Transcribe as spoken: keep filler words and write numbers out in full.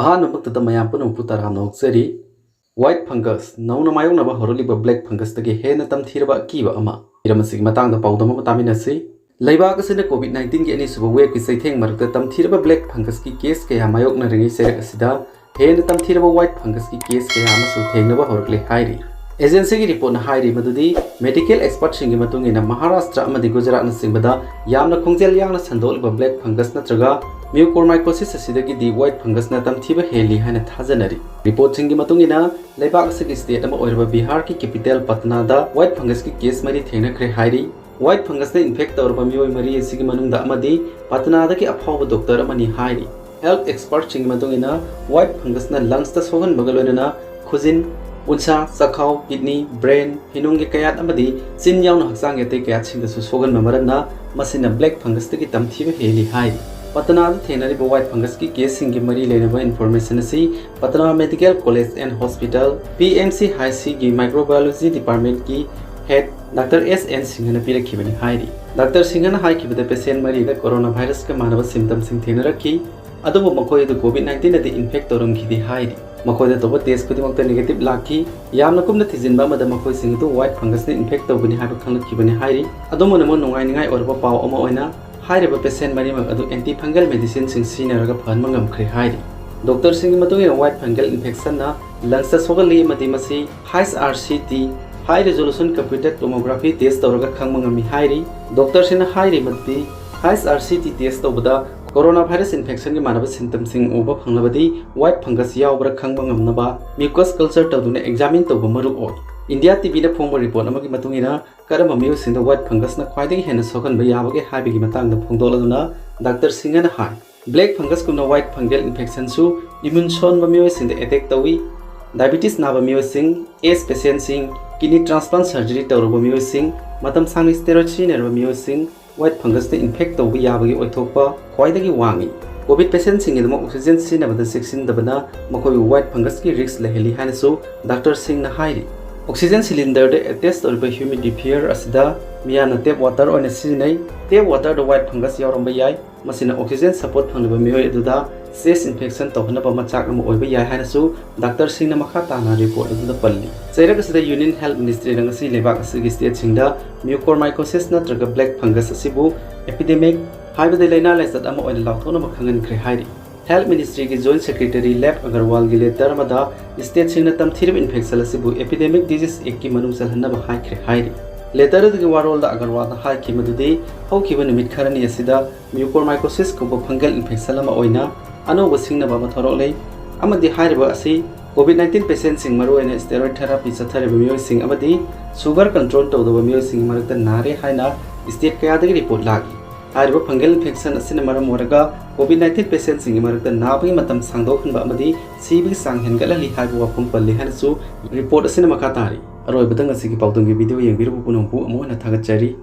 ꯑꯍꯥꯟꯕꯃꯛꯇꯗ ꯃꯌꯥꯝ ꯄꯨꯝꯅꯃꯛꯄꯨ ꯇꯔꯥꯝꯅ ꯑꯣꯛꯆꯔꯤ꯫ White fungus, ꯅꯧꯅ ꯃꯥꯌꯣꯛꯅꯕ ꯍꯧꯔꯛꯂꯤꯕ black fungusꯇꯒꯤ ꯍꯦꯟꯅ ꯇꯝꯊꯤꯔꯕ ꯑꯀꯤꯕ ꯑꯃ꯫ ꯍꯤꯔꯝ ꯑꯁꯤꯒꯤ ꯃꯇꯥꯡꯗ ꯄꯥꯎꯗꯝ ꯑꯃ ꯇꯥꯃꯤꯟꯅꯁꯤ꯫ ꯂꯩꯕꯥꯛ ꯑꯁꯤꯅ COVID nineteenꯒꯤ ꯑꯅꯤꯁꯨꯕ waveꯀꯤ ꯆꯩꯊꯦꯡ ꯃꯔꯛꯇ ꯇꯝꯊꯤꯔꯕ black fungusꯀꯤ case ꯀꯌꯥ ꯃꯥꯌꯣꯛꯅꯔꯤꯉꯩ ꯆꯩꯔꯛ ꯑꯁꯤꯗ ꯍꯦꯟꯅ ꯇꯝꯊꯤꯔꯕ white fungusꯀꯤ case ꯀꯌꯥ ꯑꯃꯁꯨ ꯊꯦꯡꯅꯕ ꯍꯧꯔꯛꯂꯦ ꯍꯥꯏꯔꯤ꯫ Agencyꯒꯤ reportꯅ ꯍꯥꯏꯔꯤ ꯃꯗꯨꯗꯤ medical expertꯁꯤꯡꯒꯤ ꯃꯇꯨꯡ ꯏꯟꯅ ꯃꯍꯥꯔꯥꯁꯇ꯭ꯔ ꯑꯃꯗꯤ ꯒꯨꯖꯔꯥꯠꯅꯆꯤꯡꯕꯗ ꯌꯥꯝꯅ ꯈꯣꯡꯖꯦꯜ ꯌꯥꯡꯅ ꯁꯟꯗꯣꯛꯂꯤꯕ black fungus ꯅꯠꯇ꯭ꯔꯒ mucormycosis ꯑꯁꯤꯗꯒꯤꯗꯤ white fungusꯅ ꯇꯝꯊꯤꯕ ꯍꯦꯜꯂꯤ ꯍꯥꯏꯅ ꯊꯥꯖꯅꯔꯤ꯫ Reportꯁꯤꯡꯒꯤ ꯃꯇꯨꯡ ꯏꯟꯅ ꯂꯩꯕꯥꯛ ꯑꯁꯤꯒꯤ state ꯑꯃ ꯑꯣꯏꯔꯤꯕ ꯕꯤꯍꯥꯔꯒꯤ capital ꯄꯠꯅꯥꯗ white fungusꯀꯤ case ꯃꯔꯤ ꯊꯦꯡꯅꯈ꯭ꯔꯦ ꯍꯥꯏꯔꯤ꯫ White fungusꯅ infect ꯇꯧꯔꯕ ꯃꯤꯑꯣꯏ ꯃꯔꯤ ꯑꯁꯤꯒꯤ ꯃꯅꯨꯡꯗ ꯑꯃꯗꯤ ꯄꯠꯅꯥꯗꯒꯤ ꯑꯐꯥꯎꯕ doctor ꯑꯃꯅꯤ ꯍꯥꯏꯔꯤ꯫ Health expertꯁꯤꯡꯒꯤ ꯃꯇꯨꯡ ꯏꯟꯅ white fungusꯅ lungsꯇ ꯁꯣꯛꯍꯟꯕꯒ ꯂꯣꯏꯅꯅ ꯈꯨꯖꯤꯟ, ꯎꯟꯁꯥ, ꯆꯈꯥꯎ, kidney, brain, ꯐꯤꯅꯨꯡꯒꯤ ꯀꯌꯥꯠ ꯑꯃꯗꯤ ꯆꯤꯟ ꯌꯥꯎꯅ ꯍꯛꯆꯥꯡꯒꯤ ꯑꯇꯩ ꯀꯌꯥꯠꯁꯤꯡꯗꯁꯨ ꯁꯣꯛꯍꯟꯕ ꯃꯔꯝꯅ ꯃꯁꯤꯅ black fungusꯇꯒꯤ ꯇꯝꯊꯤꯕ ꯍꯦꯜꯂꯤ ꯍꯥꯏꯔꯤ꯫ ꯄꯠꯅꯥꯗ ꯊꯦꯡꯅꯔꯤꯕ white fungusꯀꯤ caseꯁꯤꯡꯒꯤ ꯃꯔꯤ ꯂꯩꯅꯕ information ꯑꯁꯤ Patna Medical College and Hospital, PMCHCꯒꯤ microbiology departmentꯀꯤ head Dr. S N ꯁꯤꯡꯍꯅ ꯄꯤꯔꯛꯈꯤꯕꯅꯤ ꯍꯥꯏꯔꯤ꯫ Dr. ꯁꯤꯡꯍꯅ ꯍꯥꯏꯈꯤꯕꯗ patient ꯃꯔꯤꯗ coronavirusꯀ ꯃꯥꯟꯅꯕ symptomꯁꯤꯡ ꯊꯦꯡꯅꯔꯛꯈꯤ, ꯑꯗꯨꯕꯨ ꯃꯈꯣꯏ ꯑꯗꯨ COVID nineteenꯅꯗꯤ infect ꯇꯧꯔꯝꯈꯤꯗꯦ ꯍꯥꯏꯔꯤ꯫ ꯃꯈꯣꯏꯗ ꯇꯧꯕ test ꯈꯨꯗꯤꯡꯃꯛꯇ negative ꯂꯥꯛꯈꯤ꯫ ꯌꯥꯝꯅ ꯀꯨꯞꯅ ꯊꯤꯖꯤꯟꯕ ꯑꯃꯗ ꯃꯈꯣꯏꯁꯤꯡ ꯑꯗꯨ white fungusꯅ infect ꯇꯧꯕꯅꯤ ꯍꯥꯏꯕ ꯈꯪꯂꯛꯈꯤꯕꯅꯤ ꯍꯥꯏꯔꯤ꯫ ꯑꯗꯨꯝ ꯑꯣꯏꯅꯃꯛ, ꯅꯨꯡꯉꯥꯏꯅꯤꯡꯉꯥꯏ ꯑꯣꯏꯔꯕ ꯄꯥꯎ ꯑꯃ ꯑꯣꯏꯅ ꯍꯥꯏꯔꯤꯕ patient ꯃꯔꯤꯃꯛ ꯑꯗꯨ antifungal medicineꯁꯤꯡ ꯁꯤꯖꯤꯟꯅꯔꯒ ꯐꯍꯟꯕ ꯉꯝꯈ꯭ꯔꯦ ꯍꯥꯏꯔꯤ꯫ Doctorꯁꯤꯡꯒꯤ ꯃꯇꯨꯡ ꯏꯟꯅ white fungal infectionꯅ lungsꯇ ꯁꯣꯛꯍꯜꯂꯤ ꯑꯃꯗꯤ ꯃꯁꯤ H R C T, high resolution computed tomography test ꯇꯧꯔꯒ ꯈꯪꯕ ꯉꯝꯃꯤ ꯍꯥꯏꯔꯤ꯫ Doctorꯁꯤꯡꯅ ꯍꯥꯏꯔꯤ ꯃꯗꯨꯗꯤ H R C T test ꯇꯧꯕꯗ coronavirus infectionꯒꯤ ꯃꯥꯟꯅꯕ symptomꯁꯤꯡ ꯎꯕ ꯐꯪꯂꯕꯗꯤ white fungus ꯌꯥꯎꯕ꯭ꯔꯥ ꯈꯪꯕ ꯉꯝꯅꯕ mucus culture ꯇꯧꯗꯨꯅ examine ꯇꯧꯕ ꯃꯔꯨ ꯑꯣꯏ꯫ India TVꯅ ꯐꯣꯡꯕ report ꯑꯃꯒꯤ ꯃꯇꯨꯡ ꯏꯟꯅ ꯀꯔꯝꯕ ꯃꯤꯑꯣꯏꯁꯤꯡꯗ white fungusꯅ ꯈ꯭ꯋꯥꯏꯗꯒꯤ ꯍꯦꯟꯅ ꯁꯣꯛꯍꯟꯕ ꯌꯥꯕꯒꯦ ꯍꯥꯏꯕꯒꯤ ꯃꯇꯥꯡꯗ ꯐꯣꯡꯗꯣꯛꯂꯗꯨꯅ Dr. ꯁꯤꯡꯍꯅ ꯍꯥꯏ, black fungusꯀꯨꯝꯅ white fungal infectionꯁꯨ immune ꯁꯣꯟꯕ ꯃꯤꯑꯣꯏꯁꯤꯡꯗ attack ꯇꯧꯏ꯫ Diabetes ꯅꯥꯕ ꯃꯤꯑꯣꯏꯁꯤꯡ, AIDS patientꯁꯤꯡ, kidney transplant surgery ꯇꯧꯔꯕ ꯃꯤꯑꯣꯏꯁꯤꯡ, ꯃꯇꯝ ꯁꯥꯡꯅ steroid ꯁꯤꯖꯤꯟꯅꯔꯕ ꯃꯤꯑꯣꯏꯁꯤꯡ white fungusꯅ infect ꯇꯧꯕ ꯌꯥꯕꯒꯤ ꯑꯣꯏꯊꯣꯛꯄ ꯈ꯭ꯋꯥꯏꯗꯒꯤ ꯋꯥꯡꯏ꯫ COVID patientꯁꯤꯡꯒꯤꯗꯃꯛ oxygen ꯁꯤꯖꯤꯟꯅꯕꯗ ꯆꯦꯛꯁꯤꯟꯗꯕꯅ ꯃꯈꯣꯏꯕꯨ white fungusꯀꯤ risk ꯂꯩꯍꯜꯂꯤ ꯍꯥꯏꯅꯁꯨ Dr. ꯁꯤꯡꯅ ꯍꯥꯏꯔꯤ꯫ Oxygen cylinderꯗ attach ꯇꯧꯔꯤꯕ humidifier ꯑꯁꯤꯗ ꯃꯤꯌꯥꯝꯅ tap water ꯑꯣꯏꯅ ꯁꯤꯖꯤꯟꯅꯩ꯫ Tap waterꯗ white fungus ꯌꯥꯎꯔꯝꯕ ꯌꯥꯏ꯫ ꯃꯁꯤꯅ oxygen support ꯐꯪꯂꯤꯕ ꯃꯤꯑꯣꯏ ꯑꯗꯨꯗ chest infection ꯇꯧꯍꯟꯅꯕ ꯃꯆꯥꯛ ꯑꯃ ꯑꯣꯏꯕ ꯌꯥꯏ ꯍꯥꯏꯅꯁꯨ ꯗꯥꯛꯇꯔꯁꯤꯡꯅ ꯃꯈꯥ ꯇꯥꯅ report ꯑꯗꯨꯗ ꯄꯜꯂꯤ꯫ ꯆꯩꯔꯛ ꯑꯁꯤꯗ Union Health Ministryꯅ ꯉꯁꯤ ꯂꯩꯕꯥꯛ ꯑꯁꯤꯒꯤ stateꯁꯤꯡꯗ mucormycosis ꯅꯠꯇ꯭ꯔꯒ black fungus ꯑꯁꯤꯕꯨ epidemic, ꯍꯥꯏꯕꯗꯤ ꯂꯥꯏꯅꯥ ꯂꯥꯏꯆꯠ ꯑꯃ ꯑꯣꯏꯅ ꯂꯥꯎꯊꯣꯛꯅꯕ ꯈꯪꯍꯟꯈ꯭ꯔꯦ ꯍꯥꯏꯔꯤ꯫ Health Ministryꯒꯤ Joint Secretary Lav Agarwalꯒꯤ letter ꯑꯃꯗ stateꯁꯤꯡꯅ ꯇꯝꯊꯤꯔꯤꯕ infection ꯑꯁꯤꯕꯨ Epidemic Disease Actꯀꯤ ꯃꯅꯨꯡ ꯆꯜꯍꯟꯅꯕ ꯍꯥꯏꯈ꯭ꯔꯦ ꯍꯥꯏꯔꯤ꯫ Letter ꯑꯗꯨꯒꯤ ꯋꯥꯔꯣꯜꯗ Agarwalꯅ ꯍꯥꯏꯈꯤ ꯃꯗꯨꯗꯤ ꯍꯧꯈꯤꯕ ꯅꯨꯃꯤꯠ ꯈꯔꯅꯤ ꯑꯁꯤꯗ mucormycosis ꯀꯧꯕ fungal infection ꯑꯃ ꯑꯣꯏꯅ ꯑꯅꯧꯕ ꯁꯤꯡꯅꯕ ꯑꯃ ꯊꯣꯔꯛꯂꯦ ꯑꯃꯗꯤ ꯍꯥꯏꯔꯤꯕ ꯑꯁꯤ COVID nineteen patientꯁꯤꯡ, ꯃꯔꯨꯑꯣꯏꯅ steroid therapy ꯆꯠꯊꯔꯤꯕ ꯃꯤꯑꯣꯏꯁꯤꯡ ꯑꯃꯗꯤ sugar control ꯇꯧꯗꯕ ꯃꯤꯑꯣꯏꯁꯤꯡꯒꯤ ꯃꯔꯛꯇ ꯅꯥꯔꯦ ꯍꯥꯏꯅ state ꯀꯌꯥꯗꯒꯤ report ꯂꯥꯛꯏ꯫ ꯍꯥꯏꯔꯤꯕ fungal infection ꯑꯁꯤꯅ ꯃꯔꯝ ꯑꯣꯏꯔꯒ COVID nineteen patientꯁꯤꯡꯒꯤ ꯃꯔꯛꯇ ꯅꯥꯕꯒꯤ ꯃꯇꯝ ꯁꯥꯡꯗꯣꯛꯍꯟꯕ ꯑꯃꯗꯤ ꯁꯤꯕꯒꯤ ꯆꯥꯡ ꯍꯦꯟꯒꯠꯍꯜꯂꯤ ꯍꯥꯏꯕ ꯋꯥꯐꯝ ꯄꯜꯂꯤ ꯍꯥꯏꯅꯁꯨ report ꯑꯁꯤꯅ ꯃꯈꯥ ꯇꯥꯔꯤ꯫ ꯑꯔꯣꯏꯕꯗ ꯉꯁꯤꯒꯤ ꯄꯥꯎꯗꯝꯒꯤ video ꯌꯦꯡꯕꯤꯔꯕ ꯄꯨꯝꯅꯃꯛꯄꯨ ꯑꯃꯨꯛ ꯍꯟꯅ ꯊꯥꯒꯠꯆꯔꯤ꯫